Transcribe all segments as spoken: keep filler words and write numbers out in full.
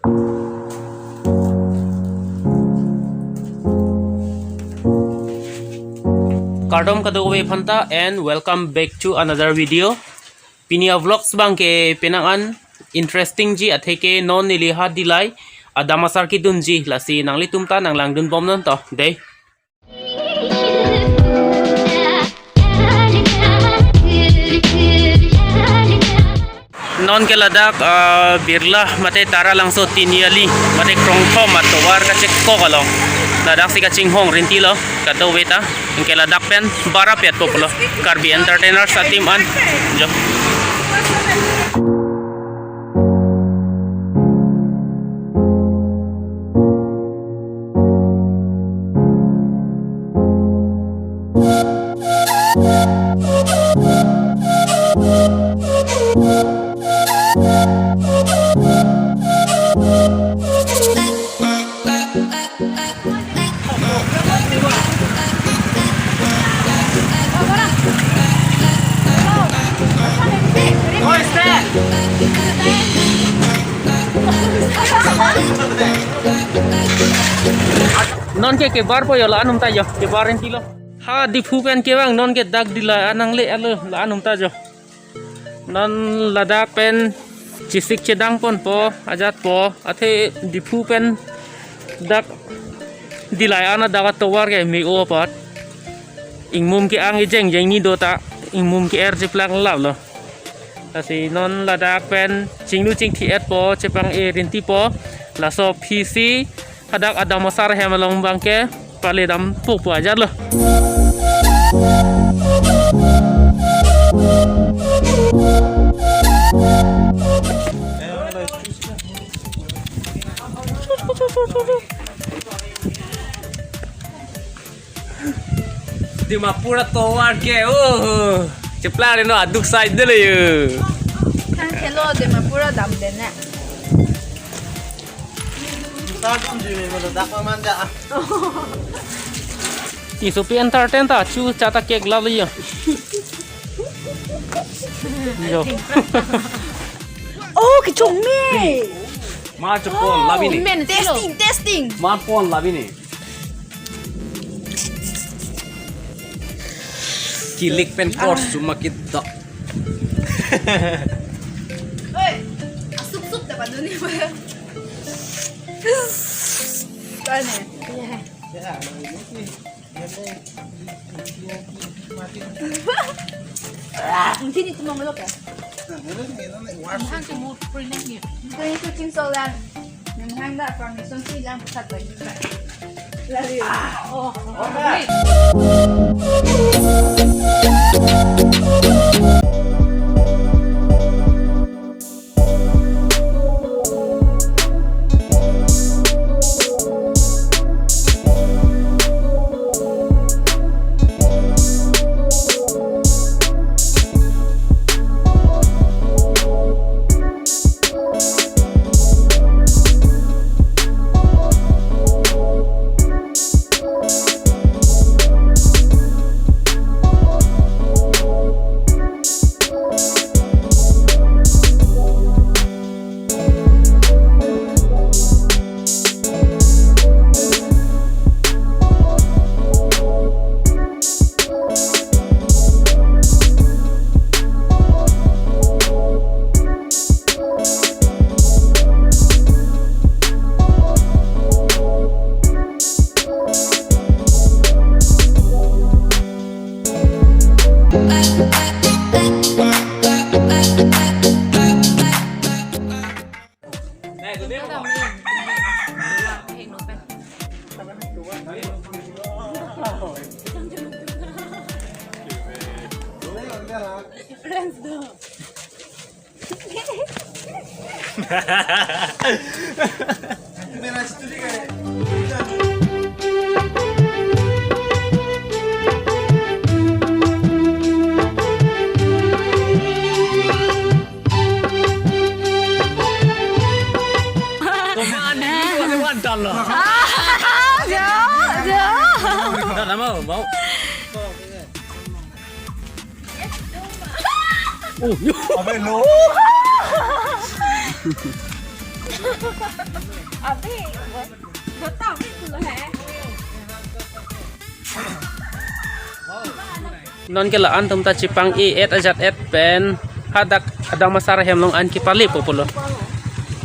Kardom kadokave aphanta and welcome back to another video. Pini a-vlogs abangke penang an interesting ji atheke non neli ha Dillai adam asar kedunji, lasi nanglitum ta nanglangdun bomnon to dei. Non ke ladak, ah, Birla mate Taralangso Tiniali mate Krongthom atovar kachekok along. Ladak si kachinghon rinti lo kadokave ta. Anke ladak pen bara pet po pulo. Karbi Entertainers a-team an. Jo. Non ke kebar po jo, la-an atum ta jo, kebar rinti lo. Ha Diphu pen kevang non ke dak Dillai an nangle-etlo, la-an atum ta jo. Non ladak pen chesik chedang ponpo, ajat po, athe Diphu pen dak Dillai an adak atovar ke me-o apot. Ingmum ke-ang ejeng jeng ni do ta, ingmum ke-er cheplang lap lo. Lasi non ladak pen chinglu chingthi-et po, chepang-e rinti po, laso aphisi hadak adam asar hem along abangke paledam po pu ajat lo. Dimapur atovar ke, oh, cheplang ri non aduk side de le yo. Thang thelo Dimapur adam de ne. Sa dum ji me mo dak ma manja. Isopi entertain ta chu chata cake la le yo. Jo. Oh, kechome. Ma chepon labi ni. Men testing, testing. Ma pon labi ni. Kilik pen kors cuma kita. Oi, asup sup dapat dunia. Kane. Mungkin itu mau melok ya? Mahal sih, mau free lagi. Mungkin itu cincau yang, yang mahal nggak, permission sih yang pusat lagi. Lari. Oh, oke. Kemana? Ini ada wan dalam. Ah, jauh, jauh. Dah lama mau. Oh, yo. Apa lo? Abhi, bata abhi tu hai. Non ke la-an atum ta chepang-e-et ajat-et pen hadak Adamasar ahem along an kepalepo pulo.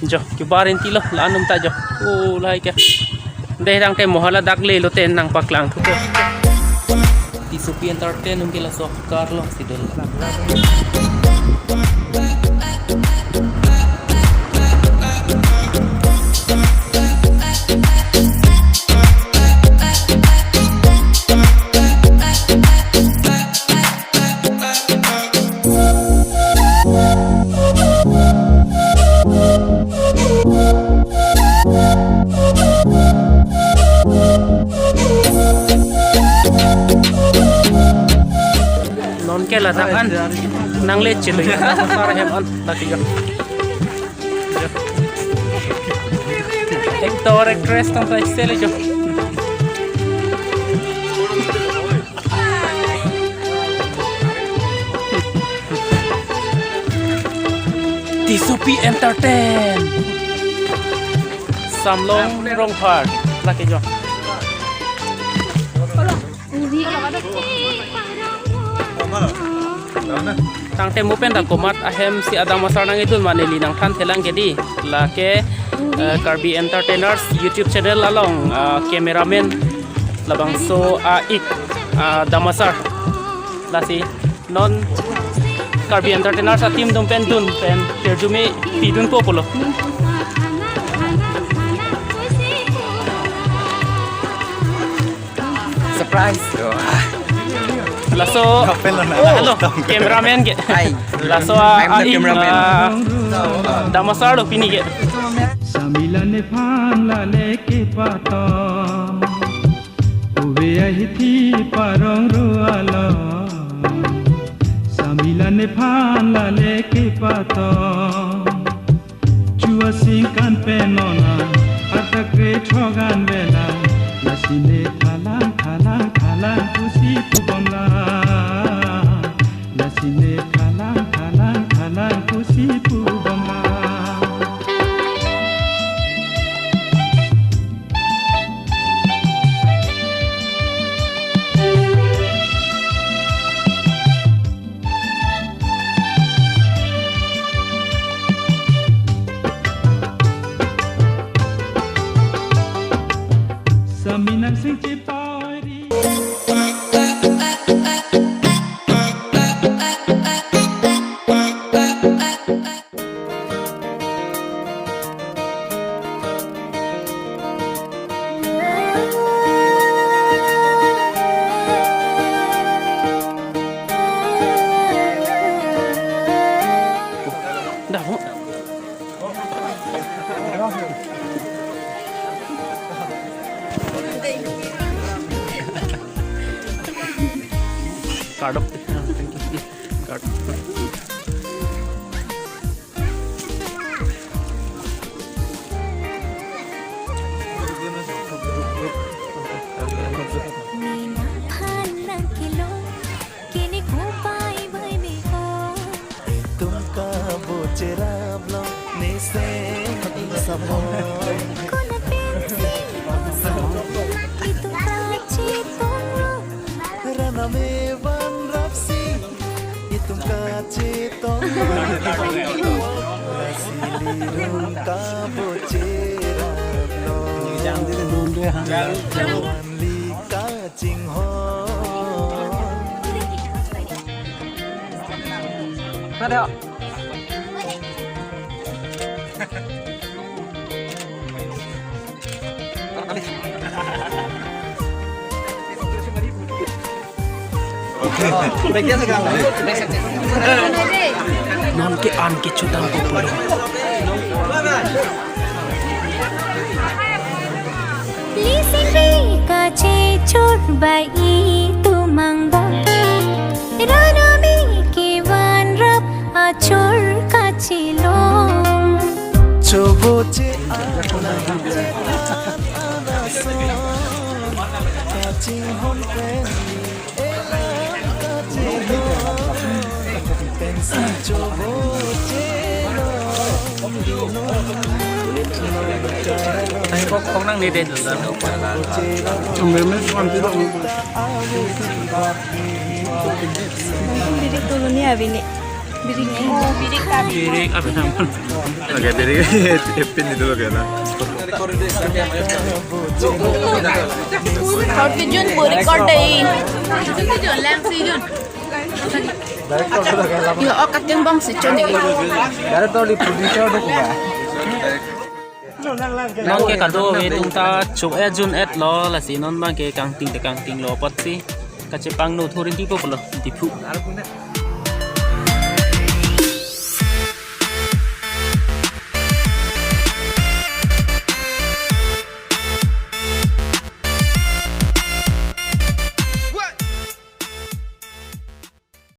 Jo, kebar inti lo la-an atum ta jo. Oh, lahai ke. Dei tangte mo hala dak le lote nangpaklang thupo. Tisopi Entertain nung ke laso car lo sidol. Non ke ladak an nangle chelo ya. Sar hem an lagi ya. Actor, actress tong sa excel jo. Tisopi Entertain. Samlong Rongphar lagi jo. Tangte mo pen ta komat ahem si Adamasar nangkedun ma neli nangthan thelang ke dei. Lake, eh, Karbi Entertainers YouTube channel along, eh, cameraman labangso a-ik, eh, Adamasar. Lasi non Karbi Entertainers a-team atum pen dun pen hirjume pidunpo pulo. Surprise. Oh, ah. Laso, Kapel lo na. Hello, cameraman ke. Hi. Laso, I'm the a-ik, cameraman. Ah, Adamasar lo pini ke. Samila nephan lale kepato. Uve ahithi parong rualo. Samila nephan lale kepato. Chua singkan pen nona, atak re thogan vela, lasi ne thalang, thalang, thalang, pusi pu bomla. Lasi ne thalang, thalang, thalang, pusi pu bomla. Saminar sing chipori. Dah, Bu. Card of, thank you. Card. Nina phan nangkelo, kini kupai bai me ho. Itum kabocherap lo, nese ingsamo. Kona pensi boso, itum kachetong lo. Rana me vanrapsi, itum kachetong. Lasi lirum kabocherap lo. Vanli kachinghon. Non ke an kechudampo pulo. Listen re kachechor bai itum angbong. Rana me kevanrap achor kachelong. Choboche ala che ala ala so kachinghon pen elang kachinghon pensi choboche lo. Tangko khong nang ni det. Birik dulu ni abi ni. Birik ni. Birik abi. Birik abi namun. Oke, birik. Ipin itu loh kena. Kau tujuan buat record deh. Tujuan lang si Jun. Yo, oh, kating bang si Jun ni. Director di producer tu kuma. Non ke kadokave atum ta chok-e jun-et lo, lasi non bang ke kangting te kangting lo apotsi kachepangno thurin tipo pulo, Diphu.